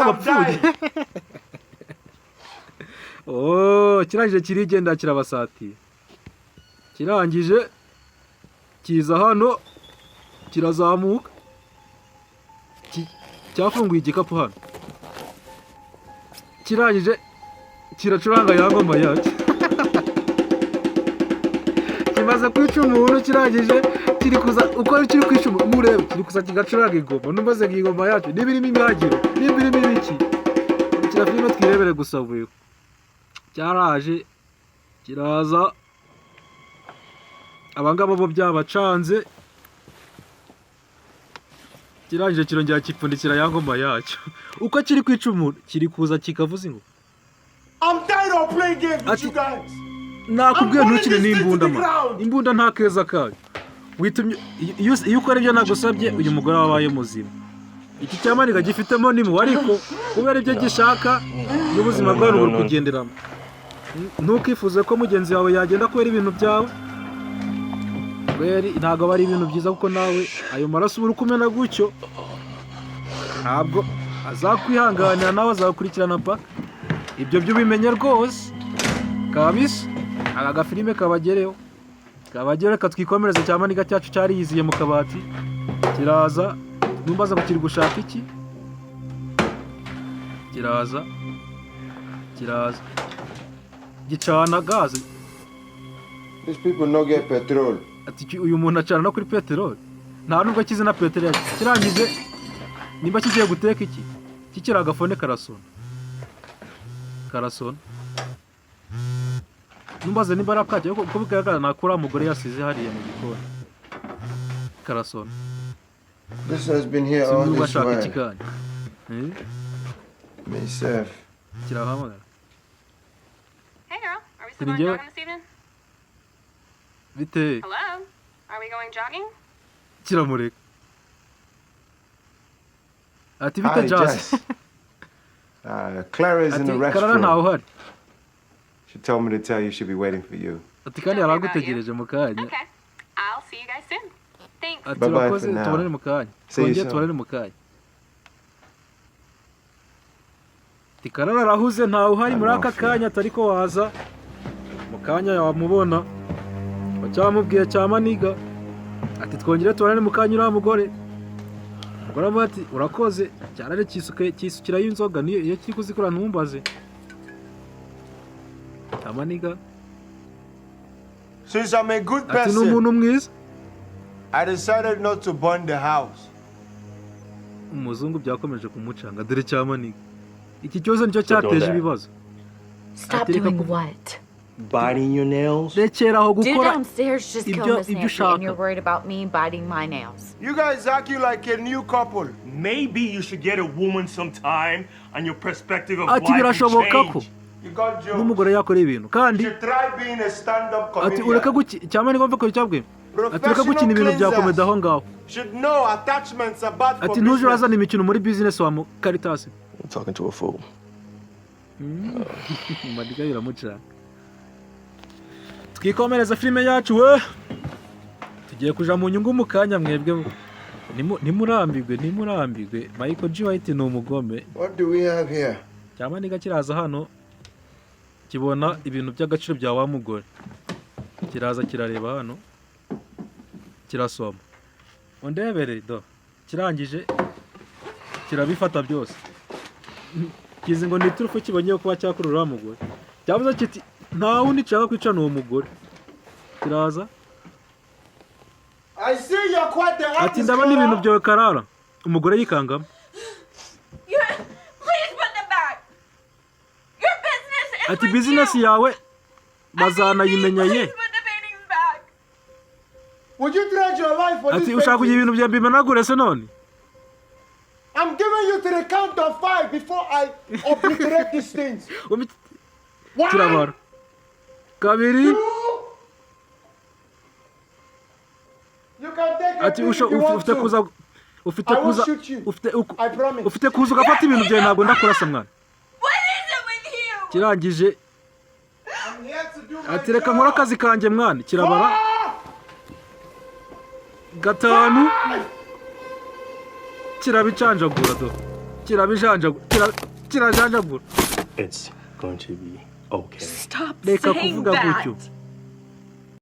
azaba I'm apfuye. dying. Oh, kirangije kirigenda, kirabasatira. Kirangije kiza hano, kirazamuka. Cyafunguye igikapu hano, kirangije kiracuranga ya ngoma yacyo. Kimaze kwica umuntu, kirangije kiri kuza, uko kiri kwica umuntu murebe, kiri kuza kigacuranga ingoma. Numbaze ngo ingoma yacyo niba irimo imyagiro, niba irimo ibiki. Kira filime twirebere gusa. Vuba cyaraje, kiraza. Abangaba bo byabacanze. Kirangije kirongera kipfundikira ya ngoma yacyo. Uko kiri kwica umuntu, kiri kuza kikavuza ingoma. I'm tired of playing games with Ati- you guys. Nakubwiye ntukine n'imbunda I'm ma. burning this thing to the ground. Imbunda nta keza kayo. Witumye iyo ukora ibyo nagusabye, uyu mugore wabaye muzima. Iki cyamaniga gifitemo n'impuhwe, ariko kubera ibyo gishaka n'ubuzima bwawe buri kugenderamo. Ntukifuze ko mugenzi wawe yagenda kubera ibintu byawe. Kweri ntabwo aba ari ibintu byiza, kuko nawe ayo maraso uba uri kumena gutyo, ntabwo azakwihanganira, nawe azakurikirana paka. Ibyo byo ubimenye rwose kabisa. Aka gafilime kabagereho, kabagereho. Reka twikomereze. Cyamaniga cyacu cyariyiziye mu kabati, kiraza. Numbaza ngo kiri gushaka iki? Kiraza, kiraza gicana gaze. These people no get petrol. Ati: "Uyu muntu acana no kuri peteroli, nta nubwo akizi na peteroli." Kirangije nimba kigiye guteka iki, kikiri agafone karasona, karasona. Numbaze nimba ari akacyo, ariko uko bigaragara nta uriya mugore yasize hariya mu gikoni. Karasona. This has been here all Sinzi this ashaka iki while. kandi. Eh? Myself. Kirahamagara. Hey girl, are we Did still you going get it? jogging this evening? Bite? Hello? Are we going jogging? Kiramureka. Ati: "Bite Hi, Jazz?" Jess. Clara is in Ati: the "Karara ntawe restaurant. uhari." She told me to tell you she'll be waiting for you. Ati: "Kandi yari agutegereje mu kanya." Okay. I'll see you guys soon. Thanks. Ati: Bye bye "Urakoze, for now. tubonane mu kanya." See you Twongere soon. tubonane mu kanya. Ati: "Karara arahuze, ntawe uhari muri aka kanya." Atari ko waza mu kanya wamubona. Bacyamubwiye cyamaniga ati: "Twongere tubonane mu kanya." Uriya mugore, umugore aravuga ati: "Urakoze." Cyarare cyisukirayo inzoga, niyo iyo kiri kuzikora. Ntumbaze cyamaniga. Since I'm a good Ati: "Ni person, umuntu mwiza." I decided not to burn the house. Umuzungu byakomeje kumucanga. Dore cyamaniga, iki kibazo nicyo cyateje that. ibibazo. Stop Ati: "Reka doing what? Biting your nails? Rekeraho Dude gukora downstairs just killed Miss ibyo Nancy, ushaka." and you're worried about me biting my nails. You guys acting like a new couple. Maybe you should get a woman sometime and your perspective of Ati: life will "Birashoboka ko change. You got jokes. n'umugore yakora ibintu kandi." You should try being a stand-up Ati: comedian. "Ureke guki." Cyamaniga, mve ko cyabwiye ati: "Ureke gukina ibintu bya comedy aho ngaho." Should know attachments are bad for Ati: "Ntuje business. urazana imikino muri business wa mu karitasi." I'm talking to a fool. Madiga biramucanga. Twikomereza filime yacu we. Tugiye kuja mu nyungu mu kanya. Mwebwe ntimurambirwe, ntimurambirwe. Michael G White ni umugome. What do we have here? Cyamaniga kiraza hano, kibona ibintu by'agaciro bya wa mugore. Kiraza kirareba hano, kirasoma. Undebere do. Kirangije kirabifata byose, kizi ngo ni iturufu kibonye kuba cyakurura uriya mugore. Cyavuze kiti: "Nta wundi nshaka kwicana uwo mugore." Kiraza. I see you're quite the Ati: artist, "Ndabona ibintu Clara. byawe karara." Umugore yikangamo. Please put them back. Your business is Ati: with "Business you. yawe bazanayimenya ye." Please put the paintings back. Would you trade your life for Ati: this "Ushaka kugira painting? ibintu byawe bimenagure se none?" I'm giving you to the count of five before I obliterate these things. One, Kirabara kabiri. two. You can take a Ati: piece if you want "Ufite to. kuza, ufite I won't kuza, shoot you. ufite I promise. ufite kuza ugafata ibintu byawe, ntabwo ndakurasa mwana." What is it with you? Kirangije I'm here to do my ati: "Reka job. nkore akazi kanjye mwana." Kirabara Four, gatanu. five. Kirabicanjagura do. Kirabijanjagura, kirajanjagura. It's going to be okay. Stop Reka saying kuvuga that. gutyo.